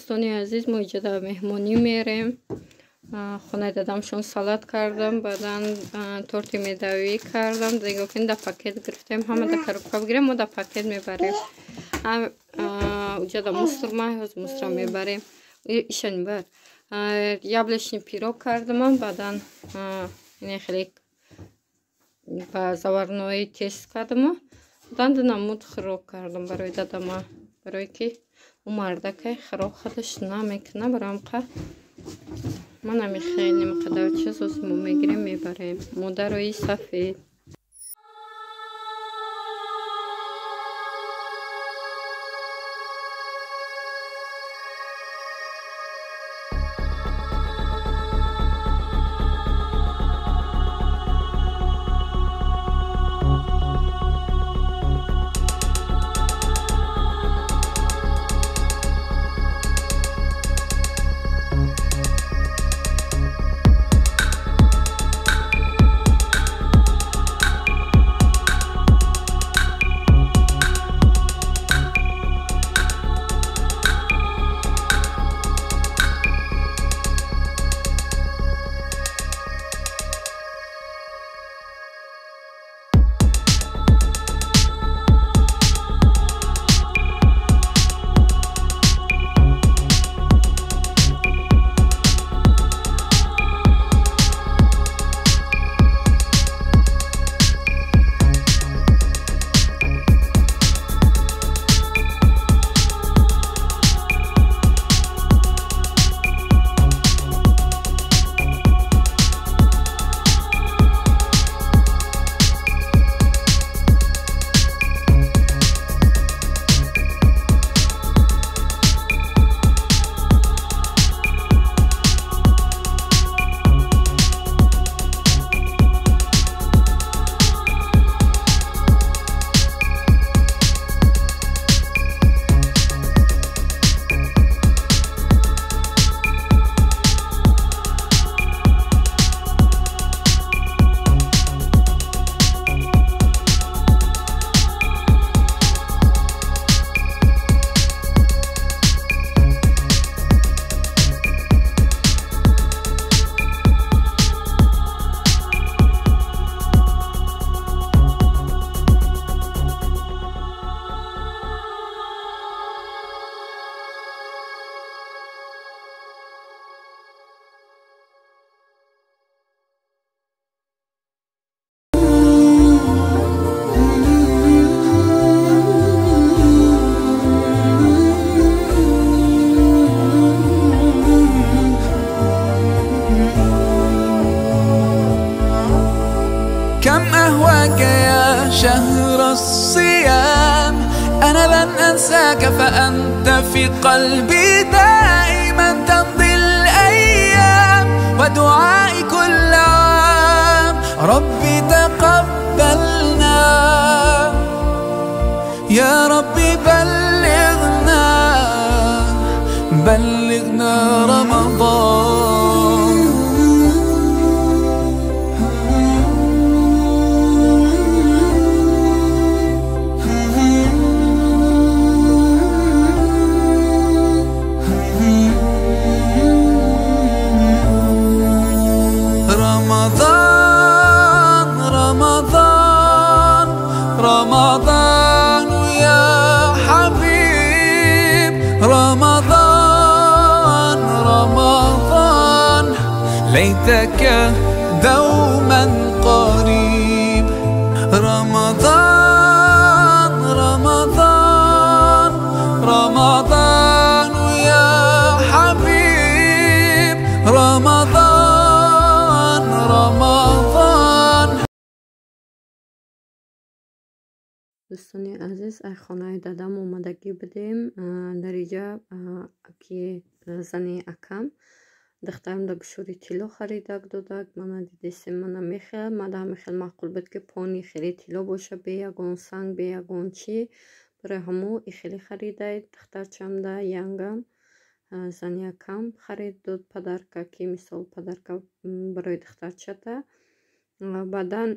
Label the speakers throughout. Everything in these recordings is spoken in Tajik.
Speaker 1: Дӯстони азиз, мо иҷо дар меҳмонӣ мерем. Хонаи дадамшон салат кардам, баъдан торти медавӣ кардам. Нигоҳ кунед, дар пакет гирифтем, ҳама дар коробка бигирем, мо дар пакет мебарем. Уҷа дар мусурма, ҳоз мусра мебарем. Ишани бар. Яблочный пирог кардам, баъдан ине хеле ба заварной тест кардам. Баъдан ду намуд хӯрок кардам барои дадама, барое ки ӯ мардакай хӯрок худаш намекуна, барои ҳамқа ман ами хеле миқдор чиз оз мо мегирем, мебарем. Модарои сафед.
Speaker 2: كم أهواك يا شهر الصيام، أنا لن أنساك فأنت في قلبي دائما تمضي الأيام، ودعائي كل عام ربي تقبلنا، يا ربي بلغنا، بلغنا رمضان. رمضان رمضان رمضان يا حبيب، رمضان رمضان ليتك دوما قريب. رمضان رمضان رمضان يا حبيب، رمضان رمضان.
Speaker 1: Дӯстони азиз, ай хонаи дадам омадагӣ будем. Дар иҷа ки зани акам духтарам да гӯшори тилло харидак додак. Мана дидесем, мана мехел, мада ҳамихел маъқул буд, ки пони хеле тилло боша, бе ягон санг, бе ягон чӣ. Барои ҳамо и хеле харидай духтарчамда янгам зани акам харид дод подарка, ки мисол подарка барои духтарчата. Баъдан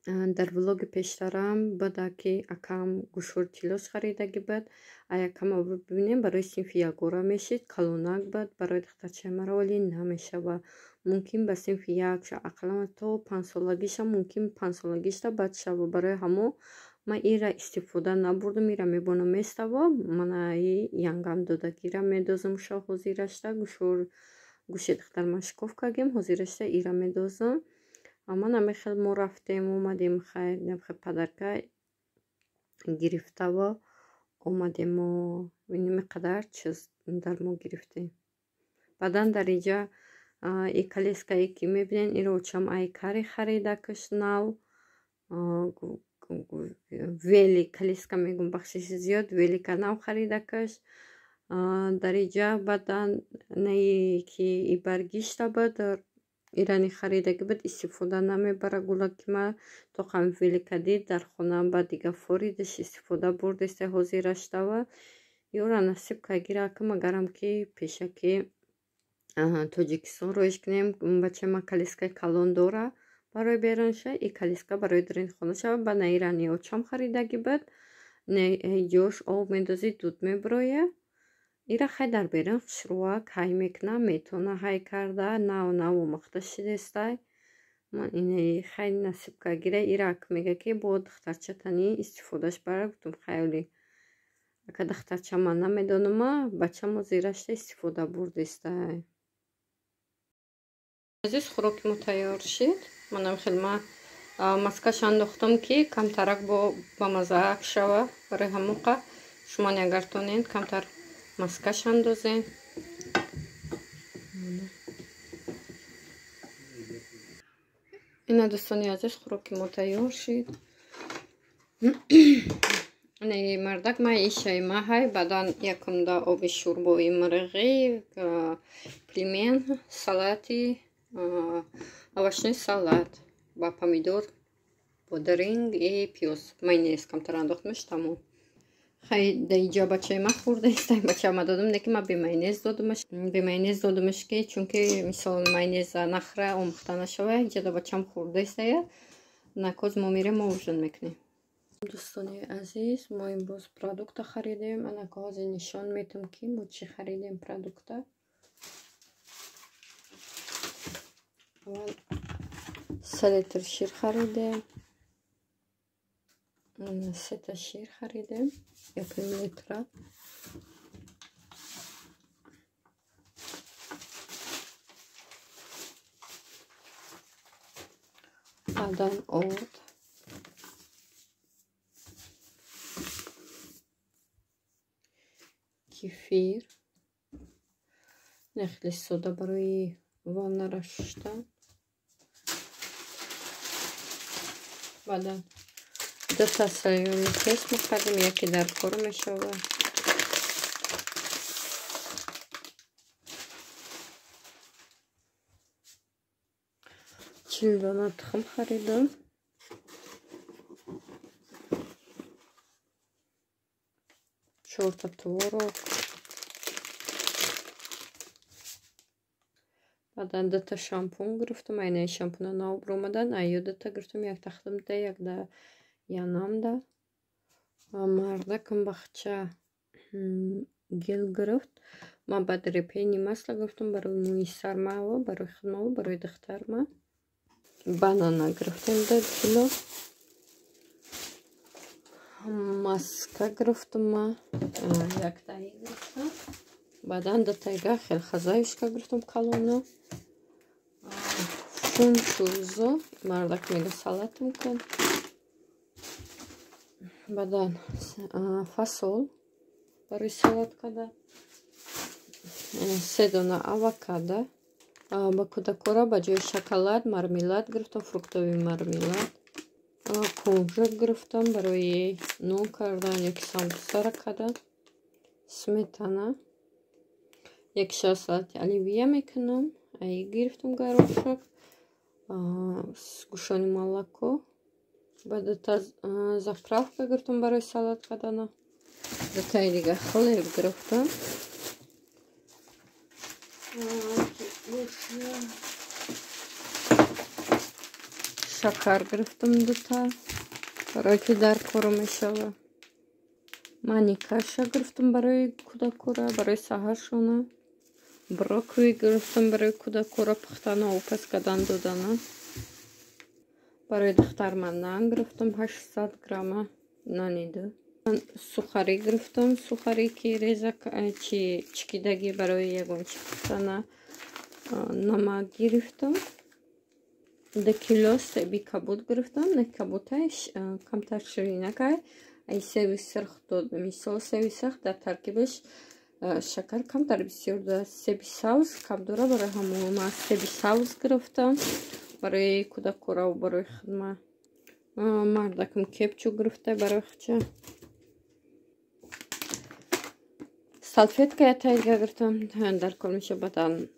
Speaker 1: Дар влоги пештарам бада ки акам гӯшвори тиллош харидагӣ буд. Аякама бибинем, барои синфи ягора мешид, калонак буд, барои духтарчаи маро вале намешава. Мумкин ба синфи як ақаллан то панҷсолагиша, мумкин панҷсолагишта бад шава. Барои ҳамо ман ира истифода набурдам, ира мебонам местава. Мана и янгам додагира медозам ша ҳозирашта гӯшвор гӯши духтарма шикоф кардем, ҳозирашта ира медозам. Ман ҳамин мо рафтем, омадем, хайр подарка гирифтава омадем, мо инаме қадар чиз дар мо гирифтем. Баъдан дар инҷа и колескае ки мебинен, иро очам ай кари харидакаш нав вели колеска мегум, бахшиши зиёд, велика нав харидакаш. Дар инҷа баъдан наи ки и баргишта буд, ирани харидагӣ буд, истифода намебара гулаки ма то қам велика дид дар хона, ба дига форидаш истифода бурдеста ҳозираштава. Ёра насиб кагира ки магарам ки пешаки Тоҷикистон роиш кунем. Бачаи ма колескаи калон дора барои берунша, и колеска барои дарини хона шава. Ба наирани очам харидагӣ буд, ҷош об мендозӣ, дуд мебироя. Ира хай дар берун хушрӯак ҳай мекуна, метавона ҳай карда, нав нав омӯхта шидестай. Ман инаи хай насиб кагира ирак мега ки бо духтарчатани истифодаш бара. Гуфтум хайоли ака духтарча ман намедонама, бачамо зирашта истифода бурдестай. Азиз, хӯроки мо тайёр шид. Манам хел ма маскаш андохтам ки камтарак бо бамазаак шава. Барои ҳамоқа шумо агар тонед камтар маскаш андозен. Ина дӯстони азиз, хӯроки мо тайёр шид. Инаи мардак ма ишаи маҳай, баъдан якумда оби шӯрбои мирғӣ, пельмен, салати овощной салат ба помидор, бодринг и пиёз, майонез камтар андохтмаш, тамом. Хай да инҷа бачаи ма хӯрдаиста, бача ма додам, лекин ма бемайонез додамаш, бемайонез додамаш ки чунки мисол майонеза нахра омӯхта нашава. Инҷа да бачам хӯрдаистая. Накоз мо мерем, мо ужин мекунем. Дӯстони азиз, мо имрӯз продукта харидем. Анака ҳозир нишон метам ки мо чӣ харидем продукта. Аввал 3 литр шир харидем. Сета шир харидем, 1,5 литра. Баъдан орд, кефир, хеле сода барои ваннара шуштан. Баъдан дута солёни пес мехарем, яке дар кор мешавад. 40 дона тухм харидам. 4 творог. Баъдан дута шампун гирифтам. Айнаи шампуна нав баромадан. Аю дута гирифтам, якта худамда, якда янамда. Мардакам бахча гел гирифт. Ман баъд репени масла гирифтам барои мӯи сармаво, барои худмаво, барои духтарма. Банана гирифтем 2 кило. Маска гирифтам ма, яктаи гирифтам. Баъдан дутайга хелхазаюшка гирифтам калона. Фунчузо мардак мега салатам кун. Баъдан фасол барои салат карда. 3 дона авокадо. Ба кӯдакора ба ҷои шоколад мармелад гирифтам, фруктовый мармелад. Кунжут гирифтам барои нон кардан яки самбусара кардан. Сметана. Якша салати оливье мекунам. Ай гирифтам горошек. Сгущённое молоко. Баъд дута заправка гирифтам барои салат кардана. Дутаи дига хлеб гирифтам. Шакар гирифтам дута, барое ки дар кору мешава. Мани каша гирифтам барои кӯдакора, барои саҳаршона. Брокколи гирифтам барои кӯдакора пухтана, опас кардан додана. Барои духтарман нан гирифтам 800 грамма нани ду. Сухарӣ гирифтам, сухарӣ ки реза чи чикидагӣ барои ягон чи пухтана. Намак гирифтам. 2 кило себи кабуд гирифтам. Не кабутай камтар ширинакай. Ай себи сирх дод. Мисол себи сирх дар таркибаш шакар камтар бисёр дорад. Себи сабз кам дора, барои ҳамон ман себи сабз гирифтам. Барои кӯдакораву барои хидмат. Мардакам кепчук гирифта барои хича. Салфетка ятайга гирифтам. Дар кор меша бадан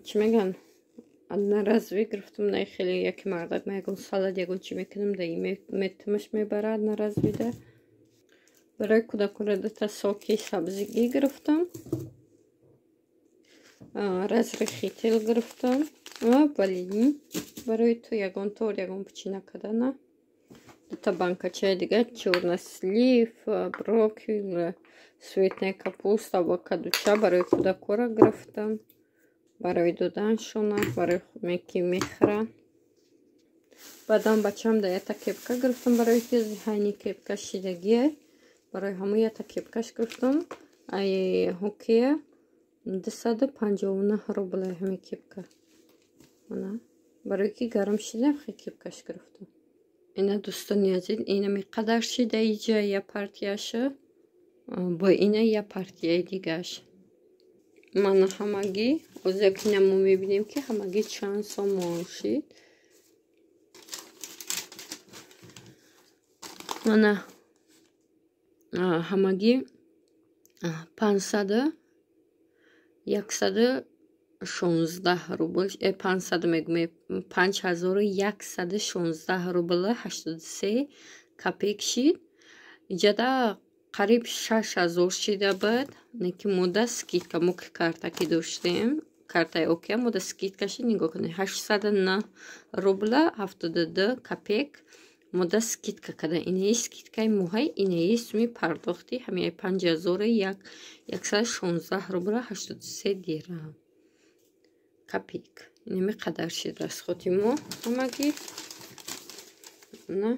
Speaker 1: чӣ меган? Одноразовый гирифтам, на хеле яки мардак ма ягон салат ягон чӣ мекунам, да метимаш мебара одноразовый да. Барои кӯдакора дута соки сабзигӣ гирифтам. Разрыхитель гирифтам ва валидин барои ту ягон тор ягон пичина кардана. Дута банкачаи дига чёрнослив, брокколи, цветная капуста ва кадуча барои кӯдакора гирифтам. Барои доданшона, барои ки мехӯранд. Баъдан бачаам да ята кепка гирифтам, барои ки ҳайни кепка шидагие. Барои ҳамон ята кепкаш гирифтам. Ай ҳокея 259 рубл ҳами кепка. Ана барои ки гарм шида хе кепкаш гирифтам. Ина дӯстони азиз, инами қадар шида иҷа я партияша, бо ина я партияи дигаш. Мана ҳамагӣ озякина мо мебинем ки ҳамагӣ чанд сомон шид. Мана ҳамагӣ 500 116 рубл, 500 мегӯем, 5116 рубл 83 копейк шид. Иҷада қариб 6000 шида буд, неки мода скидка, мо ки карта ки доштем, картаи океа мода скидка шид. Нигоҳ кунед, 809 рубла 72 копейк мода скидка карда. Инаи скидкаи моҳай, инаи суми пардохти ҳамаи 5116 рубла 83 дирам копейк. Инами қадар шид расходи мо ҳамагӣ. На.